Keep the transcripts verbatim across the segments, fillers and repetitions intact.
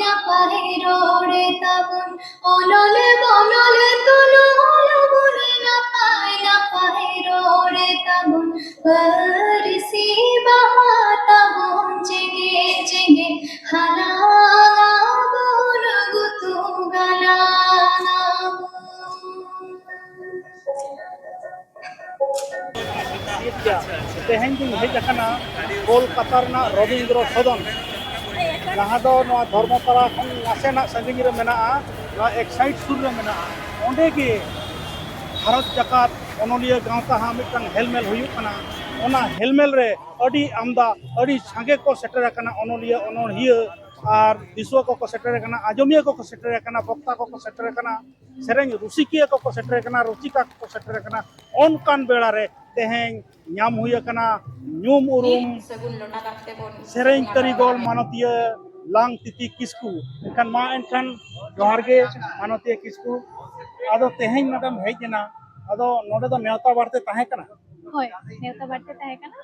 ᱱᱟᱯᱟᱭ ᱨᱚᱲ ᱛᱟᱵᱚᱱ, ᱚᱱᱚᱞ ᱵᱚᱱᱚᱞ ᱛᱩᱞᱩᱡ ᱵᱚᱱ ᱱᱟᱯᱟᱭ ᱱᱟᱯᱟᱭ ᱨᱚᱲ ᱛᱟᱵᱚᱱ᱾ ᱯᱟᱹᱨᱥᱤ ᱵᱟᱦᱟ ᱛᱟᱵᱚᱱ ᱡᱮᱜᱮ ᱡᱮᱜᱮ ᱦᱟᱞᱟᱝ ᱟᱵᱚᱱ, ᱜᱩᱛᱩ ᱜᱟᱞᱟᱝ ᱟᱵᱚᱱ᱾ ᱴᱷᱤᱠ ᱜᱮᱭᱟ᱾ ᱛᱮᱦᱮᱧ ᱫᱚᱧ ᱦᱮᱡ ᱟᱠᱟᱱᱟ ᱠᱳᱞᱠᱟᱛᱟ ᱨᱮᱱᱟᱜ ᱨᱚᱵᱤᱱᱫᱨᱚ ᱥᱚᱫᱚᱱ, ᱡᱟᱦᱟᱸ ᱫᱚ ᱱᱚᱣᱟ ᱫᱷᱚᱨᱢᱚᱛᱟᱲᱟ ᱠᱷᱚᱱ ᱱᱟᱥᱮᱱᱟᱜ ᱥᱟᱺᱜᱤᱧ ᱨᱮ ᱢᱮᱱᱟᱜᱼᱟ, ᱱᱚᱣᱟ ᱮᱠᱥᱟᱭᱤᱰ ᱥᱩᱨ ᱨᱮ ᱢᱮᱱᱟᱜᱼᱟ᱾ ᱚᱸᱰᱮ ᱜᱮ ᱵᱷᱟᱨᱚᱛ ᱡᱟᱠᱟᱛ ᱚᱱᱚᱞᱤᱭᱟᱹ ᱜᱟᱶᱛᱟ ᱦᱟᱸᱜ ᱢᱤᱫᱴᱟᱝ ᱦᱮᱞᱢᱮᱞ ᱦᱩᱭᱩᱜ ᱠᱟᱱᱟ᱾ ᱚᱱᱟ ᱦᱮᱞᱢᱮᱞ ᱨᱮ ᱟᱹᱰᱤ ᱟᱢᱫᱟ, ᱟᱹᱰᱤ ᱥᱟᱸᱜᱮ ᱠᱚ ᱥᱮᱴᱮᱨ ᱟᱠᱟᱱᱟ, ᱚᱱᱚᱞᱤᱭᱟᱹ, ᱚᱱᱚᱲᱦᱤᱭᱟᱹ ᱟᱨ ᱫᱤᱥᱩᱣᱟᱹ ᱠᱚᱠᱚ ᱥᱮᱴᱮᱨ ᱟᱠᱟᱱᱟ, ᱟᱸᱡᱚᱢᱤᱭᱟᱹ ᱠᱚᱠᱚ ᱥᱮᱴᱮᱨ ᱟᱠᱟᱱᱟ, ᱵᱚᱠᱛᱟ ᱠᱚᱠᱚ ᱥᱮᱴᱮᱨ ᱟᱠᱟᱱᱟ, ᱥᱮᱨᱮᱧ ᱨᱩᱥᱤᱠᱤᱭᱟᱹ ᱠᱚᱠᱚ ᱥᱮᱴᱮᱨ ᱟᱠᱟᱱᱟ, ᱨᱩᱪᱤᱠᱟ ᱠᱚᱠᱚ ᱥᱮᱴᱮᱨ ᱟᱠᱟᱱᱟ᱾ ᱚᱱᱠᱟᱱ ᱵᱮᱲᱟ ᱨᱮ ᱛᱮᱦᱮᱧ ᱧᱟᱢ ᱦᱩᱭ ᱟᱠᱟᱱᱟ ᱧᱩᱢ ᱩᱨᱩᱢ ᱥᱮᱨᱮᱧ ᱠᱟᱹᱨᱤᱜᱚᱞ ᱢᱟᱱᱚᱛᱤᱭᱟᱹ ᱞᱟᱝ ᱛᱤᱛᱤ ᱠᱤᱥᱠᱩ᱾ ᱮᱱᱠᱷᱟᱱ ᱢᱟ, ᱮᱱᱠᱷᱟᱱ ᱡᱚᱦᱟᱨ ᱜᱮ ᱢᱟᱱᱚᱛᱤᱭᱟᱹ ᱠᱤᱥᱠᱩ᱾ ᱟᱫᱚ ᱛᱮᱦᱮᱧ ᱱᱚᱰᱮᱢ ᱦᱮᱡ ᱮᱱᱟ, ᱟᱫᱚ ᱱᱚᱰᱮ ᱫᱚ ᱱᱮᱣᱛᱟ ᱵᱟᱨᱛᱮ ᱛᱟᱦᱮᱸ ᱠᱟᱱᱟ? ᱦᱳᱭ, ᱱᱮᱣᱛᱟ ᱵᱟᱨᱛᱮ ᱛᱟᱦᱮᱸ ᱠᱟᱱᱟ᱾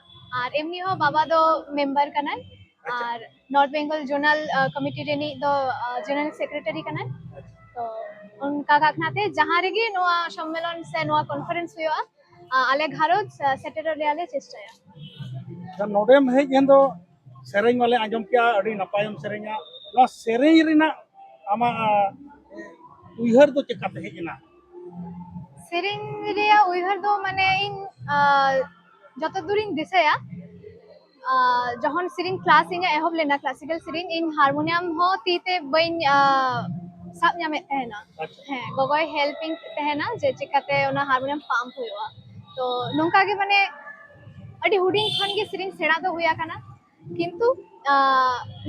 ᱟᱨ ᱮᱢᱱᱤ ᱦᱚᱸ ᱵᱟᱵᱟ ᱫᱚ ᱢᱮᱢᱵᱟᱨ ᱠᱟᱱᱟᱭ᱾ ᱟᱪᱪᱷᱟ᱾ ᱟᱨ ᱱᱚᱨᱛᱷ ᱵᱮᱝᱜᱚᱞ ᱡᱳᱱᱟᱞ, ᱟ, ᱠᱚᱢᱤᱴᱤ ᱨᱤᱱᱤᱡ ᱫᱚ, ᱟ, ᱡᱮᱱᱟᱨᱮᱞ ᱥᱮᱠᱨᱮᱴᱟᱨᱤ ᱠᱟᱱᱟᱭ᱾ ᱟᱪᱪᱷᱟ᱾ ᱛᱚ ᱚᱱᱠᱟ ᱠᱟᱠᱷᱱᱟ ᱛᱮ ᱡᱟᱦᱟᱸ ᱨᱮᱜᱮ ᱱᱚᱣᱟ ᱥᱚᱢᱢᱮᱞᱚᱱ ᱥᱮ ᱱᱚᱣᱟ ᱠᱚᱱᱯᱷᱟᱨᱮᱱᱥ ᱦᱩᱭᱩᱜᱼᱟ, ᱟ, ᱟᱞᱮ ᱜᱷᱟᱨᱚᱸᱡᱽ, ᱟ, ᱥᱮᱴᱮᱨᱚᱜ ᱨᱮᱭᱟᱜ ᱞᱮ ᱪᱮᱥᱴᱟᱭᱟ᱾ ᱟᱪᱪᱷᱟ, ᱱᱚᱰᱮᱢ ᱦᱮᱡ ᱮᱱ ᱫᱚ ᱥᱮᱨᱮᱧ ᱢᱟᱞᱮ ᱟᱸᱡᱚᱢ ᱠᱮᱜᱼᱟ, ᱟᱹᱰᱤ ᱱᱟᱯᱟᱭᱮᱢ ᱥᱮᱨᱮᱧᱟ᱾ ᱱᱚᱣᱟ ᱥᱮᱨᱮᱧ ᱨᱮᱱᱟᱜ ᱟᱢᱟᱜ, ᱟ, ᱩᱭᱦᱟᱹᱨ ᱫᱚ ᱪᱮᱠᱟᱛᱮ ᱦᱮᱡ ᱮᱱᱟ? ᱥᱮᱨᱮᱧ ᱨᱮᱭᱟᱜ ᱩᱭᱦᱟᱹᱨ ᱫᱚ ᱢᱟᱱᱮ ᱤᱧ, ᱟ, ᱡᱚᱛᱚ ᱫᱩᱨᱤᱧ ᱫᱤᱥᱟᱹᱭᱟ, ᱟ, ᱡᱚᱠᱷᱚᱱ ᱥᱮᱨᱮᱧ ᱠᱞᱟᱥ ᱤᱧᱟᱹᱜ ᱮᱦᱚᱵ ᱞᱮᱱᱟ, ᱠᱞᱟᱥᱤᱠᱟᱞ ᱥᱮᱨᱮᱧ, ᱤᱧ ᱦᱟᱨᱢᱳᱱᱤᱭᱟᱢ ᱦᱚᱸ ᱛᱤ ᱛᱮ ᱵᱟᱹᱧ, ᱟ, ᱥᱟᱵ ᱧᱟᱢᱮᱫ ᱛᱟᱦᱮᱱᱟ᱾ ᱟᱪᱪᱷᱟ᱾ ᱦᱮᱸ, ᱜᱚᱜᱚᱭ ᱦᱮᱞᱯ ᱤᱧ ᱛᱟᱦᱮᱱᱟ ᱡᱮ ᱪᱮᱠᱟᱛᱮ ᱚᱱᱟ ᱦᱟᱨᱢᱳᱱᱤᱭᱟᱢ ᱯᱟᱢᱯ ᱦᱩᱭᱩᱜᱼᱟ᱾ ᱛᱚ ᱱᱚᱝᱠᱟ ᱜᱮ ᱢᱟᱱᱮ ᱟᱹᱰᱤ ᱦᱩᱰᱤᱧ ᱠᱷᱚᱱ ᱜᱮ ᱥᱮᱨᱮᱧ ᱥᱮᱬᱟ ᱫᱚ ᱦᱩᱭ ᱟᱠᱟᱱᱟ, ᱠᱤᱱᱛᱩ, ᱟ,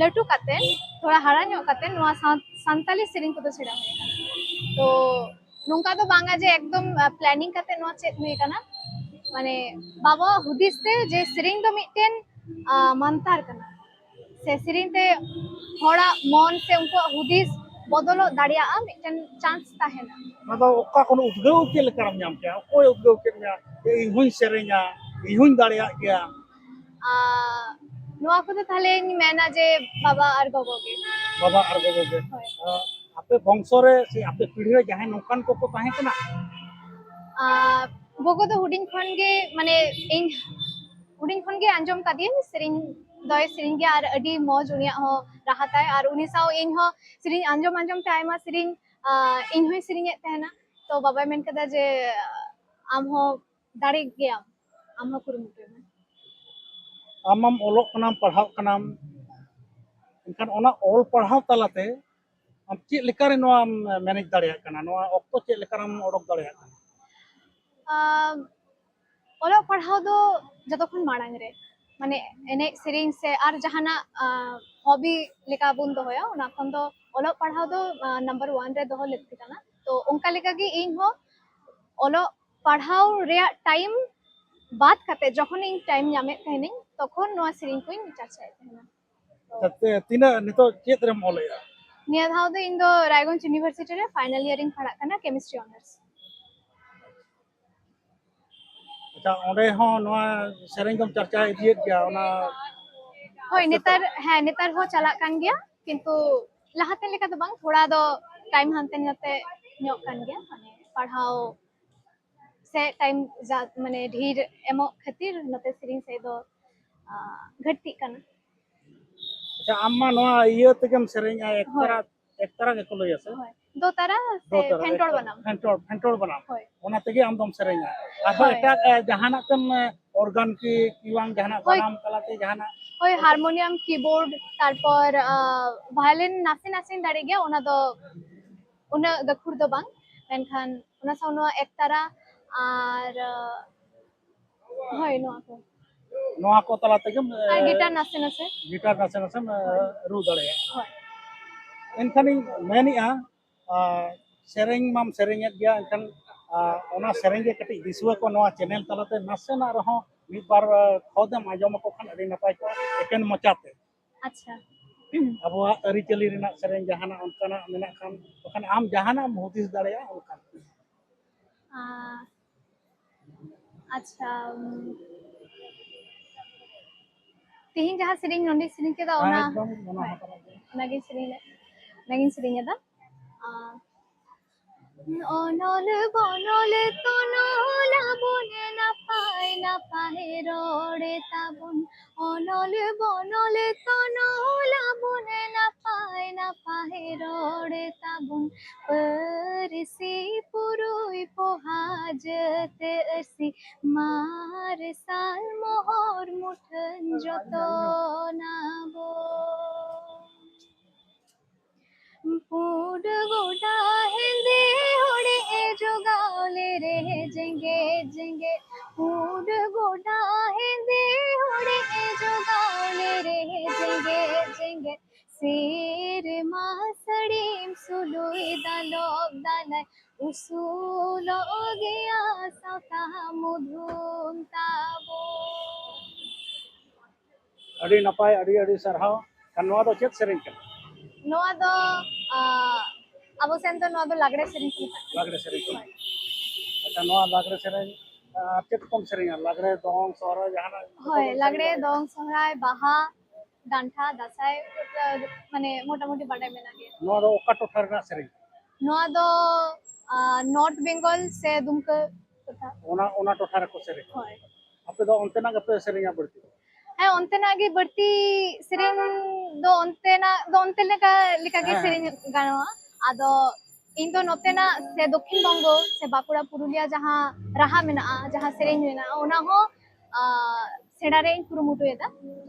ᱞᱟᱹᱴᱩ ᱠᱟᱛᱮ, ᱛᱷᱚᱲᱟ ᱦᱟᱨᱟ ᱧᱚᱜ ᱠᱟᱛᱮ ᱱᱚᱣᱟ ᱥᱟᱶ-, ᱥᱟᱱᱛᱟᱞᱤ ᱥᱮᱨᱮᱧ ᱠᱚᱫᱚ ᱥᱮᱬᱟ ᱦᱩᱭ ᱟᱠᱟᱱᱟ᱾ ᱛᱚ ᱱᱚᱝᱠᱟ ᱫᱚ ᱵᱟᱝᱟ ᱡᱮ ᱮᱠᱫᱚᱢ, ᱟ, ᱯᱞᱮᱱᱤᱝ ᱠᱟᱛᱮ ᱱᱚᱣᱟ ᱪᱮᱫ ᱦᱩᱭ ᱟᱠᱟᱱᱟ᱾ ᱢᱟᱱᱮ ᱵᱟᱵᱟᱣᱟᱜ ᱦᱩᱫᱤᱥ ᱛᱮ ᱡᱮ ᱥᱮᱨᱮᱧ ᱫᱚ ᱢᱤᱫᱴᱮᱱ ᱟᱸ, ᱢᱟᱱᱛᱟᱨ ᱠᱟᱱᱟ, ᱥᱮ ᱥᱮᱨᱮᱧ ᱛᱮ ᱦᱚᱲᱟᱜ ᱢᱚᱱ ᱥᱮ ᱩᱱᱠᱩᱣᱟᱜ ᱦᱩᱫᱤᱥ ᱵᱚᱫᱚᱞᱚᱜ ᱫᱟᱲᱮᱭᱟᱜᱼᱟ, ᱢᱤᱫᱴᱮᱱ ᱪᱟᱱᱥ ᱛᱟᱦᱮᱱᱟ᱾ ᱚᱱᱟ ᱫᱚ ᱚᱠᱟ ᱠᱷᱚᱱ ᱩᱫᱽᱜᱟᱹᱣ ᱪᱮᱫ ᱞᱮᱠᱟᱨᱮᱢ ᱧᱟᱢ ᱠᱮᱜᱼᱟ? ᱚᱠᱚᱭ ᱩᱫᱽᱜᱟᱹᱣ ᱠᱮᱫ ᱢᱮᱭᱟ ᱡᱮ ᱤᱧ ᱦᱚᱧ ᱥᱮᱨᱮᱧᱟ, ᱤᱧ ᱦᱚᱧ ᱫᱟᱲᱮᱭᱟᱜ ᱜᱮᱭᱟ? ᱟᱨ ᱱᱚᱣᱟ ᱠᱚᱫᱚ ᱛᱟᱦᱞᱮᱧ ᱢᱮᱱᱟ ᱡᱮ ᱵᱟᱵᱟ ᱟᱨ ᱜᱚᱜᱚ ᱜᱮ᱾ ᱵᱟᱵᱟ ᱟᱨ ᱜᱚᱜᱚ ᱜᱮ᱾ ᱦᱳᱭ᱾ ᱟᱯᱮ ᱵᱚᱝᱥᱚ ᱨᱮ ᱥᱮ ᱟᱯᱮ ᱯᱤᱲᱦᱤ ᱨᱮ ᱡᱟᱦᱟᱸᱭ ᱱᱚᱝᱠᱟᱱ ᱠᱚᱠᱚ ᱛᱟᱦᱮᱸ ᱠᱟᱱᱟ? ᱟᱨ ᱜᱚᱜᱚ ᱫᱚ ᱦᱩᱰᱤᱧ ᱠᱷᱚᱱ ᱜᱮ, ᱢᱟᱱᱮ ᱤᱧ ᱦᱩᱰᱤᱧ ᱠᱷᱚᱱ ᱜᱮ ᱟᱸᱡᱚᱢ ᱠᱟᱫᱮᱭᱟᱹᱧ, ᱥᱮᱨᱮᱧ ᱫᱚᱭ ᱥᱮᱨᱮᱧ ᱜᱮᱭᱟ ᱟᱨ ᱟᱹᱰᱤ ᱢᱚᱡᱽ ᱩᱱᱤᱭᱟᱜ ᱦᱚᱸ ᱨᱟᱦᱟ ᱛᱟᱭ᱾ ᱟᱨ ᱩᱱᱤ ᱥᱟᱶ ᱤᱧ ᱦᱚᱸ ᱥᱮᱨᱮᱧ ᱟᱸᱡᱚᱢ ᱟᱸᱡᱚᱢ ᱛᱮ ᱟᱭᱢᱟ ᱥᱮᱨᱮᱧ ᱟᱸ, ᱤᱧ ᱦᱚᱸᱧ ᱥᱮᱨᱮᱧᱮᱫ ᱛᱟᱦᱮᱱᱟ᱾ ᱛᱚ ᱵᱟᱵᱟᱭ ᱢᱮᱱ ᱠᱮᱫᱟ ᱡᱮ ᱟᱢ ᱦᱚᱸ ᱫᱟᱲᱮ ᱜᱮᱭᱟᱢ, ᱟᱢ ᱦᱚᱸ ᱠᱩᱨᱩᱢᱩᱴᱩᱭ ᱢᱮ᱾ ᱟᱢ ᱢᱟᱢ ᱚᱞᱚᱜ ᱠᱟᱱᱟᱢ, ᱯᱟᱲᱦᱟᱜ ᱠᱟᱱᱟᱢ, ᱮᱱᱠᱷᱟᱱ ᱚᱱᱟ ᱚᱞ ᱯᱟᱲᱦᱟᱣ ᱛᱟᱞᱟᱛᱮ ᱟᱢ ᱪᱮᱫ ᱞᱮᱠᱟᱨᱮ ᱱᱚᱣᱟᱢ ᱢᱮᱱᱮᱡᱽ ᱫᱟᱲᱮᱭᱟᱜ ᱠᱟᱱᱟ? ᱱᱚᱣᱟ ᱚᱠᱛᱚ ᱪᱮᱫ ᱞᱮᱠᱟᱨᱮᱢ ᱚᱰᱚᱠ ᱫᱟᱲᱮᱭᱟᱜ ᱠᱟᱱᱟ? ᱟᱢ, ᱚᱞᱚᱜ ᱯᱟᱲᱦᱟᱣ ᱫᱚ ᱡᱚᱛᱚ ᱠᱷᱚᱱ ᱢᱟᱲᱟᱝ ᱨᱮ, ᱢᱟᱱᱮ ᱮᱱᱮᱡ ᱥᱮᱨᱮᱧ ᱥᱮ ᱟᱨ ᱡᱟᱦᱟᱱᱟᱜ ᱦᱚᱵᱤ ᱞᱮᱠᱟ ᱵᱚᱱ ᱫᱚᱦᱚᱭᱟ, ᱚᱱᱟ ᱠᱷᱚᱱ ᱫᱚ ᱚᱞᱚᱜ ᱯᱟᱲᱦᱟᱣ ᱫᱚ ᱱᱟᱢᱵᱟᱨ ᱳᱣᱟᱱ ᱨᱮ ᱫᱚᱦᱚ ᱞᱟᱹᱠᱛᱤ ᱠᱟᱱᱟ᱾ ᱛᱚ ᱚᱱᱠᱟ ᱞᱮᱠᱟᱜᱮ ᱤᱧ ᱦᱚᱸ ᱚᱞᱚᱜ ᱯᱟᱲᱦᱟᱣ ᱨᱮᱭᱟᱜ ᱴᱟᱭᱤᱢ ᱵᱟᱫ ᱠᱟᱛᱮ ᱡᱚᱠᱷᱚᱱ ᱤᱧ ᱴᱟᱭᱤᱢ ᱧᱟᱢᱮᱫ ᱛᱟᱦᱮᱱᱤᱧ, ᱛᱚᱠᱷᱚᱱ ᱱᱚᱣᱟ ᱥᱮᱨᱮᱧ ᱠᱚᱧ ᱪᱟᱨᱪᱟᱭᱮᱫ ᱛᱟᱦᱮᱱᱟ᱾ ᱟᱪᱪᱷᱟ, ᱛᱤᱱᱟᱹᱜ ᱱᱤᱛᱚᱜ ᱪᱮᱫ ᱨᱮᱢ ᱚᱞᱮᱜᱼᱟ? ᱱᱤᱭᱟᱹ ᱫᱷᱟᱣ ᱫᱚ ᱤᱧ ᱫᱚ ᱨᱟᱭᱜᱚᱸᱡᱽ ᱤᱭᱩᱱᱤᱵᱷᱟᱨᱥᱤᱴᱤ ᱨᱮ ᱯᱷᱟᱭᱱᱟᱞ ᱤᱭᱟᱨ ᱤᱧ ᱯᱟᱲᱦᱟᱜ ᱠᱟᱱᱟ, ᱠᱮᱢᱤᱥᱴᱨᱤ ᱚᱱᱟᱨᱥ᱾ ᱟᱪᱪᱷᱟ, ᱚᱸᱰᱮ ᱦᱚᱸ ᱱᱚᱣᱟ ᱥᱮᱨᱮᱧ ᱫᱚᱢ ᱪᱟᱨᱪᱟ ᱤᱫᱤᱭᱮᱫ ᱜᱮᱭᱟ? ᱚᱱᱟ ᱦᱳᱭ, ᱱᱮᱛᱟᱨ, ᱦᱮᱸ, ᱱᱮᱛᱟᱨ ᱦᱚᱸ ᱪᱟᱞᱟᱜ ᱠᱟᱱ ᱜᱮᱭᱟ, ᱠᱤᱱᱛᱩ ᱞᱟᱦᱟᱛᱮ ᱞᱮᱠᱟ ᱫᱚ ᱵᱟᱝ, ᱛᱷᱚᱲᱟ ᱫᱚ ᱴᱟᱭᱤᱢ ᱦᱟᱱᱛᱮ ᱱᱟᱛᱮ ᱧᱚᱜ ᱠᱟᱱ ᱜᱮᱭᱟ, ᱢᱟᱱᱮ ᱯᱟᱲᱦᱟᱣ ᱥᱮ ᱴᱟᱭᱤᱢ ᱡᱟ ᱢᱟᱱᱮ ᱰᱷᱮᱨ ᱮᱢᱚᱜ ᱠᱷᱟᱹᱛᱤᱨ ᱱᱚᱛᱮ ᱥᱮᱨᱮᱧ ᱥᱮᱫ ᱫᱚ ᱟᱸ, ᱜᱷᱟᱹᱴᱛᱤᱜ ᱠᱟᱱᱟ᱾ ᱟᱪᱪᱷᱟ, ᱟᱢ ᱢᱟ ᱱᱚᱣᱟ ᱤᱭᱟᱹ ᱛᱮᱜᱮᱢ ᱥᱮᱨᱮᱧᱟ, ᱮᱠᱛᱟᱨᱟ, ᱮᱠᱛᱟᱨᱟ ᱜᱮᱠᱚ ᱞᱟᱹᱭᱟ ᱥᱮ? ᱦᱳᱭ, ᱫᱚᱛᱟᱨᱟ ᱥᱮ ᱫᱚᱛᱟᱨᱟ, ᱯᱷᱮᱱᱴᱚᱲ ᱮᱠᱛᱟᱨᱟ, ᱵᱟᱱᱟᱢ᱾ ᱯᱷᱮᱱᱴᱚᱲ, ᱯᱷᱮᱱᱴᱚᱲ ᱵᱟᱱᱟᱢ᱾ ᱦᱳᱭ᱾ ᱚᱱᱟ ᱛᱮᱜᱮ ᱟᱢ ᱫᱚᱢ ᱥᱮᱨᱮᱧᱟ᱾ ᱟᱨᱦᱚᱸ ᱦᱳᱭ᱾ ᱮᱴᱟᱜ, ᱮ, ᱡᱟᱦᱟᱱᱟᱜ ᱛᱮᱢ, ᱮ, ᱚᱨᱜᱟᱱ ᱠᱤ, ᱠᱤ ᱵᱟᱝ ᱡᱟᱦᱟᱱᱟᱜ ᱦᱳᱭ᱾ ᱵᱟᱱᱟᱢ ᱛᱟᱞᱟᱛᱮ ᱡᱟᱦᱟᱱᱟᱜ? ᱦᱳᱭ, ᱦᱟᱨᱢᱳᱱᱤᱭᱟᱢ, ᱠᱤᱵᱳᱨᱰ, ᱛᱟᱨᱯᱚᱨ, ᱟ, ᱵᱷᱟᱭᱳᱞᱤᱱ ᱱᱟᱥᱮ ᱱᱟᱥᱮᱧ ᱫᱟᱲᱮ ᱜᱮᱭᱟ, ᱚᱱᱟ ᱫᱚ ᱩᱱᱟᱹᱜ ᱜᱟᱹᱠᱷᱩᱲ ᱫᱚ ᱵᱟᱝ, ᱢᱮᱱᱠᱷᱟᱱ ᱚᱱᱟ ᱥᱟᱶ ᱱᱚᱣᱟ ᱮᱠᱛᱟᱨᱟ ᱟᱨ, ᱟ, ᱦᱳᱭ, ᱱᱚᱣᱟ ᱠᱚ᱾ ᱱᱚᱣᱟ ᱠᱚ ᱛᱟᱞᱟ ᱛᱮᱜᱮᱢ, ᱮ, ᱟᱨ ᱜᱤᱴᱟᱨ ᱱᱟᱥᱮ ᱱᱟᱥᱮ᱾ ᱜᱤᱴᱟᱨ ᱱᱟᱥᱮ ᱱᱟᱥᱮᱢ, ᱮ, ᱨᱩ ᱫᱟᱲᱮᱭᱟᱜᱼᱟ᱾ ᱦᱳᱭ᱾ ᱮᱱᱠᱷᱟᱱᱤᱧ ᱢᱮᱱᱮᱜᱼᱟ, ᱟᱨ ᱥᱮᱨᱮᱧ ᱢᱟᱢ ᱥᱮᱨᱮᱧᱮᱫ ᱜᱮᱭᱟ, ᱮᱱᱠᱷᱟᱱ ᱟᱨ ᱚᱱᱟ ᱥᱮᱨᱮᱧ ᱜᱮ ᱠᱟᱹᱴᱤᱡ ᱫᱤᱥᱩᱣᱟᱹ ᱠᱚ ᱱᱚᱣᱟ ᱪᱮᱱᱮᱞ ᱛᱟᱞᱟᱛᱮ ᱱᱟᱥᱮᱱᱟᱜ ᱨᱮᱦᱚᱸ ᱢᱤᱫ ᱵᱟᱨ ᱠᱷᱚᱫᱮᱢ ᱟᱸᱡᱚᱢ ᱟᱠᱚ ᱠᱷᱟᱱ ᱟᱹᱰᱤ ᱱᱟᱯᱟᱭ ᱠᱚᱜᱼᱟ, ᱮᱠᱮᱱ ᱢᱚᱪᱟᱛᱮ᱾ ᱟᱪᱪᱷᱟ᱾ ᱟᱵᱚᱣᱟᱜ ᱟᱹᱨᱤᱪᱟᱹᱞᱤ ᱨᱮᱱᱟᱜ ᱥᱮᱨᱮᱧ ᱡᱟᱦᱟᱱᱟᱜ ᱚᱱᱠᱟᱱᱟᱜ ᱢᱮᱱᱟᱜ ᱠᱷᱟᱱ, ᱵᱟᱠᱷᱟᱱ ᱟᱢ ᱡᱟᱦᱟᱱᱟᱜ ᱮᱢ ᱦᱩᱫᱤᱥ ᱫᱟᱲᱮᱭᱟᱜᱼᱟ ᱚᱱᱠᱟᱱᱟᱜ᱾ ᱟᱪᱪᱷᱟ᱾ ᱛᱮᱦᱮᱧ ᱡᱟᱦᱟᱸ ᱥᱮᱨᱮᱧ ᱱᱚᱰᱮ ᱥᱮᱨᱮᱧ ᱠᱮᱫᱟ, ᱚᱱᱟ ᱮᱠᱫᱚᱢ ᱚᱱᱟ ᱦᱳᱭ᱾ ᱦᱟᱛᱟᱣ ᱟᱜᱩ᱾ ᱚᱱᱟᱜᱤᱧ ᱥᱮᱨᱮᱧ ᱞᱮᱫ, ᱚᱱᱟᱜᱤᱧ ᱥᱮᱨᱮᱧ ᱮᱫᱟ᱾ ᱚᱱᱚᱞ ᱵᱚᱱᱚᱞ ᱛᱚᱱᱚᱞ ᱟᱵᱚᱱ, ᱱᱟᱯᱟᱭ ᱱᱟᱯᱟᱭ ᱨᱚᱲ ᱛᱟᱵᱚᱱ᱾ ᱚᱱᱚᱞ ᱵᱚᱱᱚᱞ ᱛᱚᱱᱚᱞ ᱟᱵᱚᱱ, ᱱᱟᱯᱟᱭ ᱱᱟᱯᱟᱭ ᱨᱚᱲ ᱛᱟᱵᱚᱱ᱾ ᱯᱟᱹᱨᱥᱤ ᱯᱩᱨᱩᱭ ᱯᱚᱦᱟ ᱡᱟᱹᱛ ᱟᱹᱨᱥᱤ, ᱢᱟᱨᱥᱟᱞ ᱢᱚᱦᱚᱨ ᱢᱩᱴᱷᱟᱹᱱ ᱡᱚᱛᱚᱱᱟᱵᱚᱱ᱾ ᱯᱩᱸᱰ ᱜᱚᱰᱟ ᱦᱮᱸᱫᱮ ᱦᱚᱲᱮ ᱡᱚᱜᱟᱣ ᱞᱮᱨᱮ ᱡᱮᱜᱮᱫ ᱡᱮᱜᱮᱫ᱾ ᱯᱩᱸᱰ ᱜᱚᱰᱟ ᱦᱮᱸᱫᱮ ᱦᱚᱲᱮ ᱡᱚᱜᱟᱣ ᱞᱮᱨᱮ ᱡᱮᱜᱮᱫ ᱡᱮᱜᱮᱫ᱾ ᱥᱮᱨᱢᱟ ᱥᱟᱹᱲᱤᱢ ᱥᱩᱞᱩᱭ ᱫᱟᱞᱚᱵ ᱫᱟᱞᱟᱭ, ᱩᱥᱩᱞᱚᱜ ᱜᱮᱭᱟ ᱥᱟᱶᱛᱟ ᱢᱩᱫᱷᱩᱢ ᱛᱟᱵᱚᱱ᱾ ᱟᱹᱰᱤ ᱱᱟᱯᱟᱭ, ᱟᱹᱰᱤ ᱟᱹᱰᱤ ᱥᱟᱨᱦᱟᱣ᱾ ᱟᱨ ᱱᱚᱣᱟ ᱫᱚ ᱪᱮᱫ ᱥᱮᱨᱮᱧ ᱠᱟᱱᱟ? ᱱᱚᱣᱟ ᱫᱚ ᱟᱵᱚ ᱥᱮᱱ ᱫᱚ ᱱᱚᱣᱟ ᱫᱚ ᱞᱟᱜᱽᱲᱮ ᱥᱮᱨᱮᱧ ᱠᱚ ᱢᱮᱛᱟᱜ ᱠᱟᱱᱟ᱾ ᱞᱟᱜᱽᱲᱮ ᱥᱮᱨᱮᱧ ᱠᱟᱱᱟ᱾ ᱟᱪᱪᱷᱟ, ᱱᱚᱣᱟ ᱞᱟᱜᱽᱲᱮ ᱥᱮᱨᱮᱧ ᱟᱨ ᱪᱮᱫ ᱠᱚᱢ ᱥᱮᱨᱮᱧᱟ? ᱞᱟᱜᱽᱲᱮ, ᱫᱚᱝ, ᱥᱚᱦᱨᱟᱭ, ᱡᱟᱦᱟᱱᱟᱜ? ᱦᱳᱭ, ᱞᱟᱜᱽᱲᱮ, ᱫᱚᱝ, ᱥᱚᱦᱨᱟᱭ, ᱵᱟᱦᱟ, ᱰᱟᱱᱴᱟ, ᱫᱟᱸᱥᱟᱭ, ᱢᱟᱱᱮ ᱢᱚᱴᱟᱢᱩᱴᱤ ᱵᱟᱰᱟᱭ ᱢᱮᱱᱟᱜ ᱜᱮᱭᱟ᱾ ᱱᱚᱣᱟ ᱫᱚ ᱚᱠᱟ ᱴᱚᱴᱷᱟ ᱨᱮᱱᱟᱜ ᱥᱮᱨᱮᱧ? ᱱᱚᱣᱟ ᱫᱚ ᱱᱚᱨᱛᱷ ᱵᱮᱝᱜᱚᱞ ᱥᱮ ᱫᱩᱢᱠᱟᱹ ᱴᱚᱴᱷᱟ᱾ ᱚᱱᱟ ᱚᱱᱟ ᱴᱚᱴᱷᱟ ᱨᱮᱠᱚ ᱥᱮᱨᱮᱧᱟ᱾ ᱦᱳᱭ᱾ ᱟᱯᱮ ᱫᱚ ᱚᱱᱛᱮᱱᱟᱜ ᱜᱮᱯᱮ ᱥᱮᱨᱮᱧᱟ ᱵᱟᱹᱲᱛᱤ? ᱦᱮᱸ, ᱚᱱᱛᱮᱱᱟᱜ ᱜᱮ ᱵᱟᱹᱲᱛᱤ ᱥᱮᱨᱮᱧ ᱫᱚ, ᱚᱱᱛᱮᱱᱟᱜ ᱫᱚ ᱚᱱᱛᱮ ᱞᱮᱠᱟ ᱞᱮᱠᱟ ᱜᱮ ᱥᱮᱨᱮᱧ ᱜᱟᱱᱚᱜᱼᱟ᱾ ᱟᱫᱚ ᱤᱧ ᱫᱚ ᱱᱚᱛᱮᱱᱟᱜ ᱥᱮ ᱫᱚᱠᱠᱷᱤᱱ ᱵᱚᱝᱜᱚ ᱥᱮ ᱵᱟᱸᱠᱩᱲᱟ ᱯᱩᱨᱩᱞᱤᱭᱟ ᱡᱟᱦᱟᱸ ᱨᱟᱦᱟ ᱢᱮᱱᱟᱜᱼᱟ, ᱡᱟᱦᱟᱸ ᱥᱮᱨᱮᱧ ᱢᱮᱱᱟᱜᱼᱟ, ᱚᱱᱟ ᱦᱚᱸ ᱥᱮᱬᱟ ᱨᱮᱭᱟᱜ ᱤᱧ ᱠᱩᱨᱩᱢᱩᱴᱩᱭᱮᱫᱟ᱾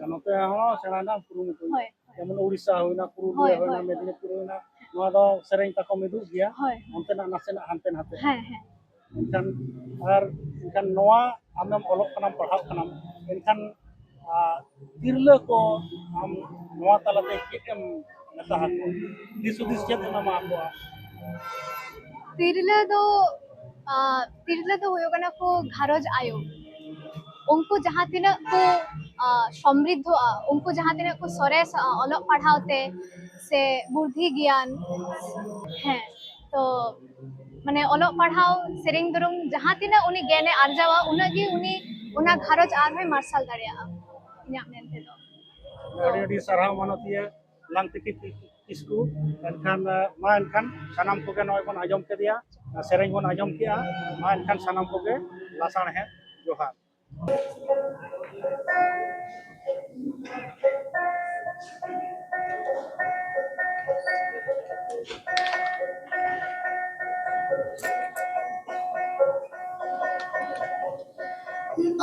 ᱱᱚᱛᱮ ᱦᱚᱸ ᱥᱮᱬᱟ ᱨᱮᱱᱟᱜ ᱠᱩᱨᱩᱢᱩᱴᱩ᱾ ᱦᱳᱭ᱾ ᱡᱮᱢᱚᱱ ᱩᱲᱤᱥᱥᱟ ᱦᱩᱭᱱᱟ, ᱯᱩᱨᱩᱞᱤᱭᱟ ᱦᱳᱭ, ᱦᱩᱭᱱᱟ, ᱦᱳᱭ᱾ ᱢᱮᱫᱽᱱᱤᱯᱩᱨ ᱦᱩᱭᱱᱟ, ᱱᱚᱣᱟ ᱫᱚ ᱥᱮᱨᱮᱧ ᱛᱟᱠᱚ ᱢᱤᱫᱩᱜ ᱜᱮᱭᱟ᱾ ᱦᱳᱭ᱾ ᱚᱱᱛᱮᱱᱟᱜ ᱱᱟᱥᱮᱱᱟᱜ ᱦᱟᱱᱛᱮ ᱱᱟᱛᱮ᱾ ᱦᱮᱸ, ᱦᱮᱸ᱾ ᱮᱱᱠᱷᱟᱱ ᱟᱨ ᱮᱱᱠᱷᱟᱱ ᱱᱚᱣᱟ ᱟᱢᱮᱢ ᱚᱞᱚᱜ ᱠᱟᱱᱟᱢ, ᱯᱟᱲᱦᱟᱜ ᱠᱟᱱᱟᱢ, ᱮᱱᱠᱷᱟᱱ ᱟᱨ ᱛᱤᱨᱞᱟᱹ ᱠᱚ ᱟᱢ ᱱᱚᱣᱟ ᱛᱟᱞᱟᱛᱮ ᱪᱮᱫ ᱮᱢ ᱢᱮᱛᱟ ᱟᱠᱚᱣᱟ? ᱫᱤᱥ ᱦᱩᱫᱤᱥ ᱪᱮᱫ ᱮᱢ ᱮᱢᱟ ᱟᱠᱚᱣᱟ? ᱛᱤᱨᱞᱟᱹ ᱫᱚ ᱛᱤᱨᱞᱟᱹ ᱫᱚ ᱦᱩᱭᱩᱜ ᱠᱟᱱᱟ ᱠᱚ ᱜᱷᱟᱨᱚᱸᱡᱽ ᱟᱭᱳ᱾ ᱩᱱᱠᱩ ᱡᱟᱦᱟᱸ ᱛᱤᱱᱟᱹᱜ ᱠᱚ ᱥᱚᱢᱨᱤᱫᱷᱚᱜᱼᱟ, ᱩᱱᱠᱩ ᱡᱟᱦᱟᱸ ᱛᱤᱱᱟᱹᱜ ᱠᱚ ᱥᱚᱨᱮᱥᱚᱜᱼᱟ ᱚᱞᱚᱜ ᱯᱟᱲᱦᱟᱣ ᱛᱮ ᱥᱮ ᱵᱩᱫᱽᱫᱷᱤ ᱜᱮᱭᱟᱱ, ᱦᱮᱸ, ᱛᱚ ᱢᱟᱱᱮ ᱚᱞᱚᱜ ᱯᱟᱲᱦᱟᱣ, ᱥᱮᱨᱮᱧ ᱫᱩᱨᱩᱢ ᱡᱟᱦᱟᱸ ᱛᱤᱱᱟᱹᱜ ᱩᱱᱤ ᱜᱮᱭᱟᱱᱮ ᱟᱨᱡᱟᱣᱟ, ᱩᱱᱟᱹᱜ ᱜᱮ ᱩᱱᱤ ᱚᱱᱟ ᱜᱷᱟᱨᱚᱸᱡᱽ ᱟᱨᱦᱚᱸᱭ ᱢᱟᱨᱥᱟᱞ ᱫᱟᱲᱮᱭᱟᱜᱼᱟ, ᱤᱧᱟᱹᱜ ᱢᱮᱱ ᱛᱮᱫᱚ᱾ ᱟᱹᱰᱤ ᱟᱹᱰᱤ ᱥᱟᱨᱦᱟᱣ ᱢᱟᱱᱚᱛᱤᱭᱟᱹ ᱞᱟᱝᱛᱤᱛᱤ ᱠᱤᱥᱠᱩ᱾ ᱮᱱᱠᱷᱟᱱ ᱢᱟ ᱮᱱᱠᱷᱟᱱ ᱥᱟᱱᱟᱢ ᱠᱚᱜᱮ ᱱᱚᱜᱼᱚᱭ ᱵᱚᱱ ᱟᱸᱡᱚᱢ ᱠᱮᱫᱮᱭᱟ, ᱥᱮᱨᱮᱧ ᱵᱚᱱ ᱟᱸᱡᱚᱢ ᱠᱮᱜᱼᱟ᱾ ᱢᱟ ᱮᱱᱠᱷᱟᱱ ᱥᱟᱱᱟᱢ ᱠᱚᱜᱮ ᱞᱟᱥᱟᱬᱦᱮᱫ ᱡᱚᱦᱟᱨ᱾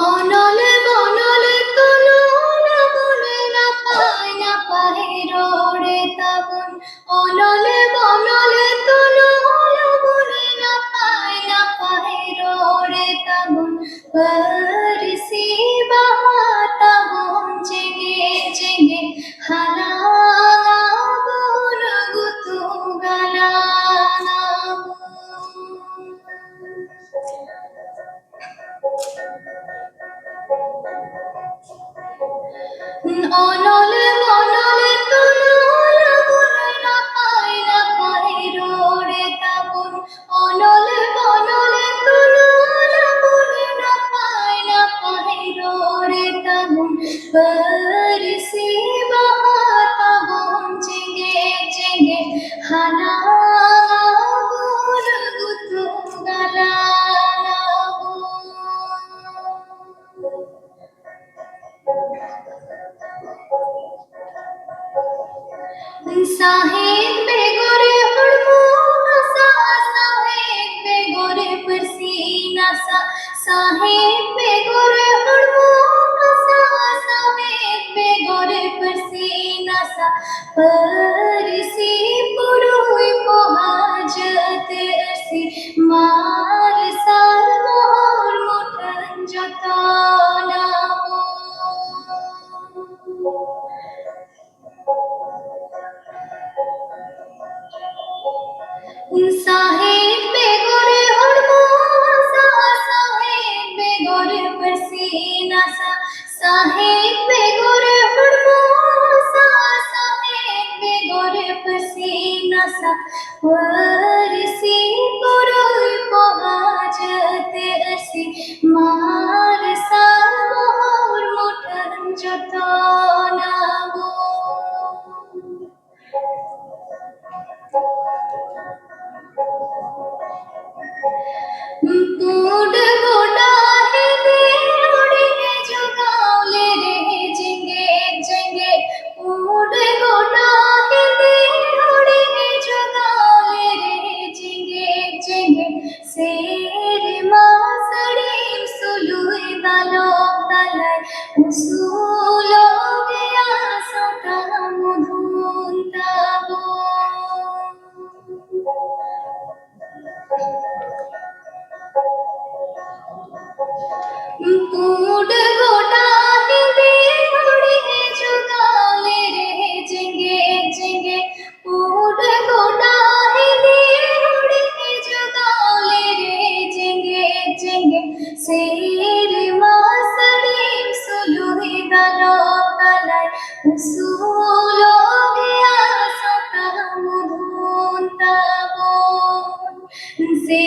ᱚᱱᱚᱞ ᱵᱚᱱᱚᱞ ᱛᱚᱱᱚᱞ ᱵᱚᱱ ᱱᱟᱯᱟᱭ ᱱᱟᱯᱟᱭ ᱨᱚᱲ ᱛᱟᱵᱚᱱ᱾ ᱚᱱᱚᱞ ᱵᱚᱱᱚᱞ ᱛᱚᱱᱚᱞ ᱵᱚᱱ ᱱᱟᱯᱟᱭ ᱱᱟᱯᱟᱭ ᱨᱚᱲ ᱛᱟᱵᱚᱱ᱾ ᱯᱟᱹᱨᱥᱤ ᱵᱟᱦᱟ ᱛᱟᱵᱚᱱ ᱡᱮᱜᱮᱫ ᱡᱮᱜᱮᱫ ᱦᱟᱞᱟᱝ ᱟᱵᱚᱱ ᱜᱩᱛᱩ ᱜᱟᱞᱟᱝ ᱟᱵᱚᱱ᱾ ᱚᱱᱚᱞ ᱵᱚᱱᱚᱞ ᱛᱚᱱᱚᱞ ᱵᱚᱱ ᱱᱟᱯᱟᱭ ᱱᱟᱯᱟᱭ ᱨᱚᱲ ᱛᱟᱵᱚᱱ᱾ ᱚᱱᱚᱞ ᱵᱚᱱᱚᱞ ᱛᱚᱱᱚᱞ ᱵᱚᱱ ᱱᱟᱯᱟᱭ ᱱᱟᱯᱟᱭ ᱨᱚᱲ ᱛᱟᱵᱚᱱ᱾ ᱯᱟᱹᱨᱥᱤ ᱵᱟᱦᱟ ᱛᱟᱵᱚᱱ ᱡᱮᱜᱮᱫ ᱡᱮᱜᱮᱫ ᱦᱟᱞᱟᱝ ᱟᱵᱚᱱ ᱜᱩᱛᱩ ᱜᱟᱞᱟᱝ ᱟᱵᱚᱱ᱾ ᱥᱟᱶᱦᱮᱫ ᱵᱮᱜᱚᱨ ᱦᱚᱲᱢᱚ ᱱᱟᱥᱟᱜᱼᱟ, ᱥᱟᱶᱦᱮᱫ ᱵᱮᱜᱚᱨ ᱯᱟᱹᱨᱥᱤ ᱱᱟᱥᱟᱜ, ᱥᱟᱶᱦᱮᱫ ᱵᱮᱜᱚᱨ ᱦᱚᱲᱢᱚ ᱱᱟᱥᱟᱜᱼᱟ, ᱥᱟᱶᱦᱮᱫ ᱵᱮᱜᱚᱨ ᱯᱟᱹᱨᱥᱤ ᱱᱟᱥᱟᱜ᱾ ᱯᱟᱹᱨᱥᱤ ᱯᱩᱨᱩᱭ ᱯᱚᱦᱟ ᱡᱟᱹᱛ ᱟᱹᱨᱥᱤ ᱢᱟᱨᱥᱟᱞ ᱢᱚᱦᱚᱨ ᱢᱩᱴᱷᱟᱹᱱ ᱡᱚᱛᱚᱱ ᱟᱵᱚ᱾ ᱥᱟᱶᱦᱮᱫ ᱵᱮᱜᱚᱨ ᱦᱚᱲᱢᱚ ᱥᱟᱦᱮᱫ ᱵᱮᱜᱚᱨ ᱦᱚᱲᱢᱚ ᱥᱟᱶ, ᱥᱟᱦᱮᱫ ᱵᱮᱜᱚᱨ ᱯᱟᱹᱨᱥᱤ ᱱᱟᱥᱟ, ᱯᱟᱹᱨᱥᱤ ᱯᱩᱨᱩᱭ ᱯᱚᱦᱟ ᱡᱟᱹᱛᱤ ᱟᱹᱨᱥᱤ, ᱢᱟᱨᱥᱟᱞ ᱢᱳᱦᱚᱨ ᱢᱩᱴᱷᱟᱹᱱ ᱡᱚᱛᱚᱱᱟᱵᱚᱱ᱾ ᱯᱩᱸᱰ ᱜᱚᱰᱟ ᱦᱮᱸᱫᱮ ᱦᱩᱲᱤᱧ ᱡᱚᱜᱟᱣ ᱞᱮᱨᱮ ᱡᱮᱜᱮᱫ ᱡᱮᱜᱮᱫ᱾ ᱯᱩᱸᱰ ᱜᱚᱰᱟ ᱦᱮᱸᱫᱮ ᱦᱩᱲᱤᱧ ᱡᱚᱜᱟᱣ ᱞᱮᱨᱮ ᱡᱮᱜᱮᱫ ᱡᱮᱜᱮᱫ᱾ ᱥᱮᱨᱢᱟ ᱥᱟᱹᱲᱤᱢ ᱥᱩᱞᱩᱭ ᱫᱟᱞᱚᱵ ᱫᱟᱞᱟᱭ, ᱩᱥᱩᱞᱚᱜ ᱜᱮᱭᱟ ᱥᱟᱛᱟᱢ ᱫᱷᱩᱱ ᱛᱟᱵᱚᱱ᱾ ᱯᱩᱸᱰ ᱜᱚᱰᱟ ᱦᱮᱸᱫᱮ ᱦᱩᱲᱤᱧ ᱡᱚᱜᱟᱣ ᱞᱮᱨᱮ ᱡᱮᱜᱮᱫ ᱡᱮᱜᱮᱫ᱾ ᱯᱩᱸᱰ ᱜᱚᱰᱟ ᱦᱮᱸᱫᱮ ᱦᱩᱲᱤᱧ ᱡᱚᱜᱟᱣ ᱞᱮᱨᱮ ᱡᱮᱜᱮᱫ ᱡᱮᱜᱮᱫ᱾ ᱥᱮᱨᱢᱟ ᱥᱟᱹᱲᱤᱢ ᱥᱩᱞᱩᱭ ᱫᱟᱞᱚᱵ ᱫᱟᱞᱟᱭ, ᱩᱥᱩᱞᱚᱜ ᱜᱮᱭᱟ ᱥᱟᱛᱟᱢ ᱫᱷᱩᱱ ᱛᱟᱵᱚᱱ᱾ ᱥᱮ